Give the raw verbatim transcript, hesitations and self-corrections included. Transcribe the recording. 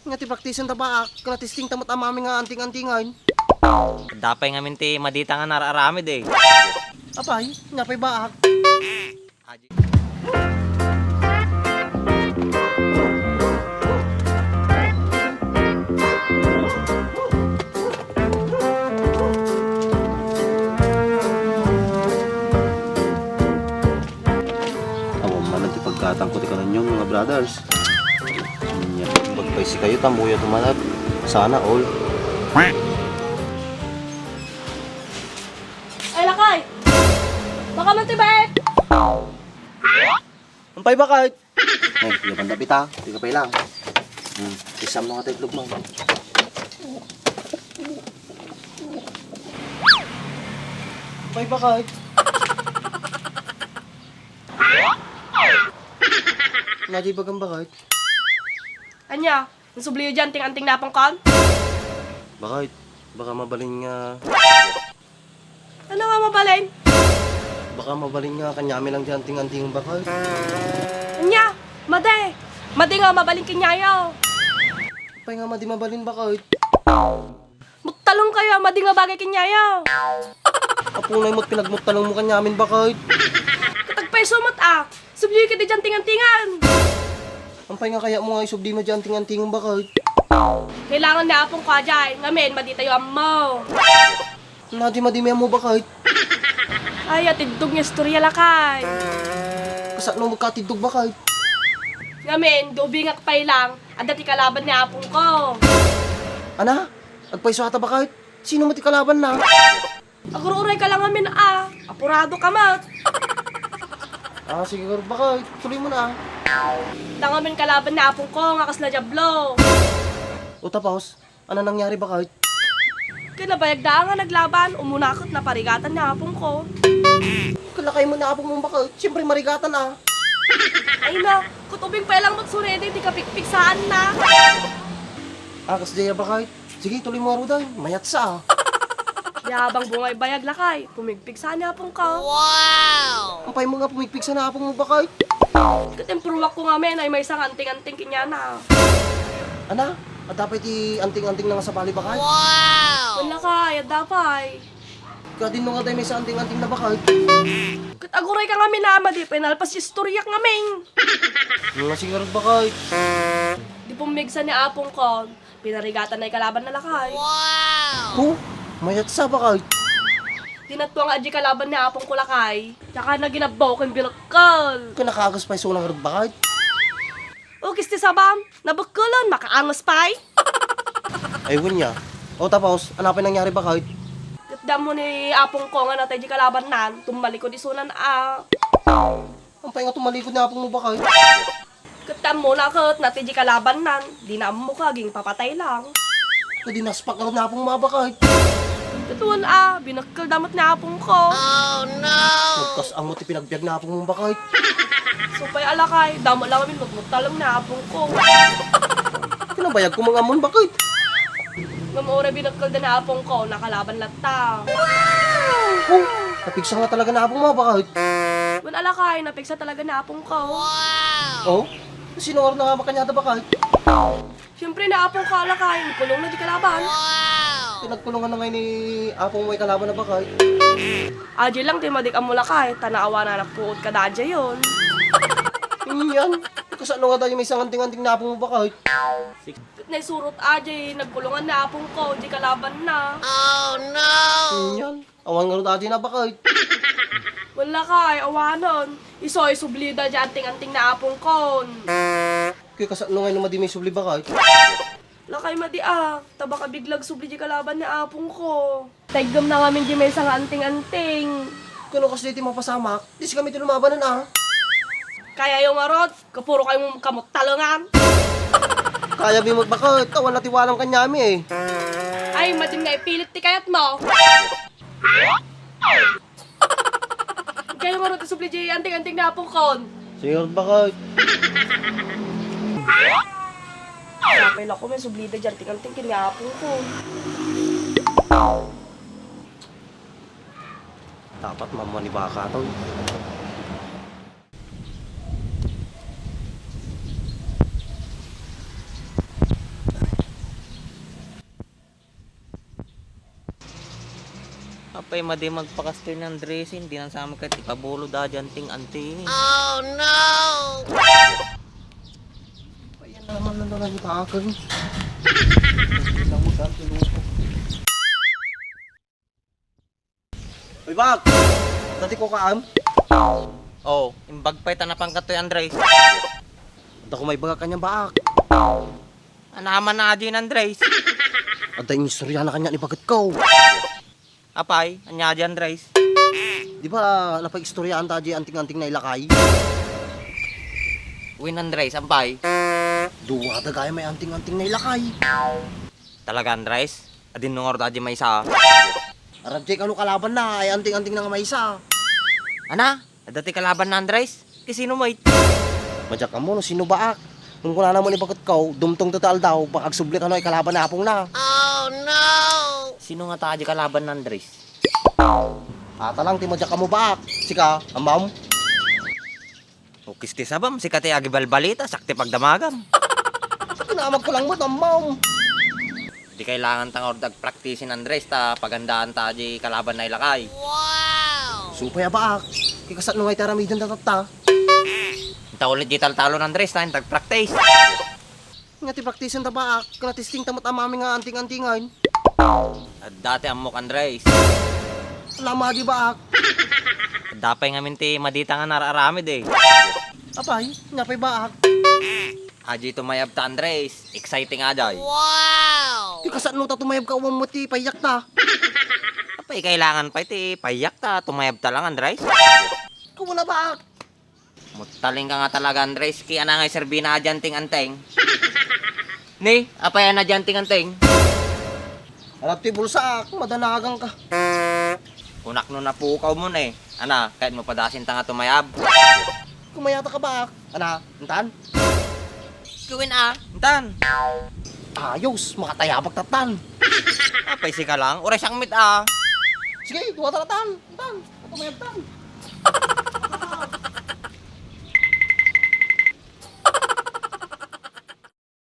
Nga ti praktisen ta baak, ken testing ta met amin nga anting-antingan. Adda pay ngamin ti madita nga nararamid eh. Apay, nga pay baak. Awan man ti paggatang ko ti kanunyo, mga brothers. Nya, magpay sikayo, ta muya tumanag. Sana all. Ay, lakay! Baka man ti bet! Ampay bakit? Ay, yaban da bita. Di ka pa ilang. Hmm, isam mo nga tayo itlog mo. Ampay bakit? Nadi bagang bakit? Anya, nasubliyo dyan, ting-anting napangkan? Bakit? Baka mabalin nga. Ano nga mabalin? Baka mabalin nga kanyami lang dyan, ting-anting bakit? Anya, madi. Madi nga mabalin kenyayo. Apay nga madi mabalin bakit? Muttalong kayo, madi nga bagay kenyayo. Apunay mo't pinagmuttalong mo kanyamin bakit? Katagpay sumot ah. Subliyo kadi dyan ting-antingan. Ampay nga kaya mo nga isubli mo dyan ting-antingan bakit? Kailangan ni apong ko ajay, ngamin, madi tayo ammo. Nadi madi mo bakit? Ay, atiddog nga istorya lakay. Kasano mo katiddog bakit? Ngamin, dubingak pay lang, adda ti kalaban ni apong ko. Ana? Agpayso ata bakit? Sino mo ti kalaban na? Agur-uray ka lang amin, ah. Apurado ka met. Ah, sige, Gor, baka tuloy mo na, ah. Dangamin kalaban ni apong ko nga kasla diablo. O tapos, ano nangyari bakit? Kinabayag da nga naglaban, umuna ket naparigatan ni apong ko. Kalakay mo ni apong mo bakit? Siyempre marigatan, ah. Ay na, kutubing pa lang magsurede, di kapikpiksaan na. Ah, kas Jaya bakit? Sige, tuloy mo, Ruday. Mayat sa, ah. Yabang bungay bayag lakay. Pumigpigsa ni apong ka. Wow! Ampay mo nga pumigpigsa na apong mo bakay? Ket impruwak ko ngamin ay maysa nga anting-anting kenyana. Ana? Adda pay ti anting-anting na nga sabali bakay? Wow! Wen lakay, adda pay. Kadin no nga day maysa anting-anting na bakay? Ket aguray ka ngamin a madi pay nalpas ti istoryak ngamin. Nga sigurado bakay? Di pumigsa ni apong ko. Pinarigatan na ikalaban na lakay. Wow! Huh? Mayat sa bakay? Dinatwa nga addi kalaban ni apong ko lakay. Tsaka na ginabbaw ken binakkel. Ken nakagas pay so ngarud bakay? Ukis ti sabam, nabukkelon, makaangas pay. Ay, wen ya. O, tapos, ano pay nangyari bakay? Ket dammo ni apong ko nga natay di kalaban nan, tummalikod isunan a. Ampay nga tummalikod ni apong mo bakay? Ket ammo na ket, nati di kalaban nan, di na ammo ka, aging papatay lang. Ket dinaspak ngarud ni apong mo a bakay? Ket wen a, binakkel da met ni apong ko. Oh, no! Nagkas-ang mo ti pinagbiag ni apong mo bakay? Supay a lakay, damo lang amin mutmuttalong ni apong ko. Kinabayag ko mga amon bakay? Ngem uray binakkel da ni apong ko, nakalaban latta. Oh, napigsa nga talaga ni apong mo bakay? Wen a lakay, napigsa talaga ni apong ko. Oh? Sino nga na nga makanyada bakay? Siyempre, ni apong ko a lakay, nagkulong na di kalaban. Wow! Nagkulungan na ngay ni apong mo ikalaban na bakay? Adjay lang ti madik ammo lakay, ta naawanan a puot kada adjay yon. Yan. Kasano nga tayo may sanganting-anting na apong mo bakay? Ket naisurot adjay, nagkulungan ni apong ko, di kalaban na. Oh, no! Yan. Awan nga rod adjay na bakay? Wen lakay, awanon. Isu, isubli da di anting-anting ni apong kon. Kaya kasano nga no madi may subli bakay? Lakay madi a, ta baka biglag subli di kalaban ni apong ko. Taygem na ngamin di maysa nga anting-anting. Kuno kas di ti mapasamak, di si kami ti lumabanan a. Kaya yo ngarud, kapuro kayo mo kamuttalengan. Kaya mi magbakay, awan na ti walam kanyami eh. Ay, madim nga ipilit ti kayat mo. Kayo nga rod isubli di anting-anting na apong kon. Sige, bakit? Sapay lako, may subli da di anting-anting kin nga apong kon. Dapat mamuan ni baka to. Apay madi magpakastoy ni Andres, dina sa amin ket ipabulo da diay anting-anting. Oh no! Ayan naman na lang itakan. Uy, Bak! Dati ko kaam? Oh, imbag pay ta napan katoy, Andres. Adda ko maibaga kaniak, Bak. Anaman na adi, Andres. Adda inistorya na kaniak ni baget ko. Apay, ania adi, Andres? Di ba, napaistoryaan ta adi anting-anting na ilakay? Wen, Andres, apay? Dua da gayam ay anting-anting na ilakay. Talaga, Andres? Adin ngarud adi maysa? Aramon kano kalabanna, ay anting-anting na nga maysa. Ana? Adda ti kalabanna, Andres? Ti sino met? Madiak ammo no sino, Bak. Ngem kunana met ni baget ko, dumteng dita aldaw, baka agsubli kano ay kalaban ni apongna. Oh no! Sino ngata adi kalabanna, Andres? Ata lang ti madiak ammo, Bak. Sika, ammom? O, kiskis a bam, sika ti agibalbalita, siak ti pagdamagam. Kinamag ko lang met, ammom. Di kailangan ta ngarud agpraktisin, Andres, ta pagandaan ta di kalabanna ilakay. Wow! Supay a, Bak. Ti kasano ngay ti aramidenda tatta? Inta ulit di taltalon, Andres, ta inta agpraktis. Nga ti praktisan ta, Bak, ket natesting ta met amin nga anting-antingan. Adda ti ammok, Andres. Lama di, Bak. Adda pay ngamin ti madita nga nararamid, eh. Apay, nga pay, Bak. Adi tumayab ta, Andres. Exciting adi. Wow! Ti kasano ta tumayab ka, umam mo ti payak ta. Apay, kailangan pay ti payak ta, tumayab ta lang, Andres. Kumuna, Bak. Muttaling ka nga talaga, Andres. Ki ana nga serbina a diay anting-anting? Ni, apay ana diay anting-anting? Arat ti bulsaak, madanagan ka. Kunak no napukaw mo ne. Ana, kayat mo padasin ta nga tumayab? Kumayata ka, Bak? Ana, intan? Gawin a, intan. Ayos, makatayabak ta tan. Apay sika lang, uray siak met a. Sige, dua ta tan. Tan, tumayab tan.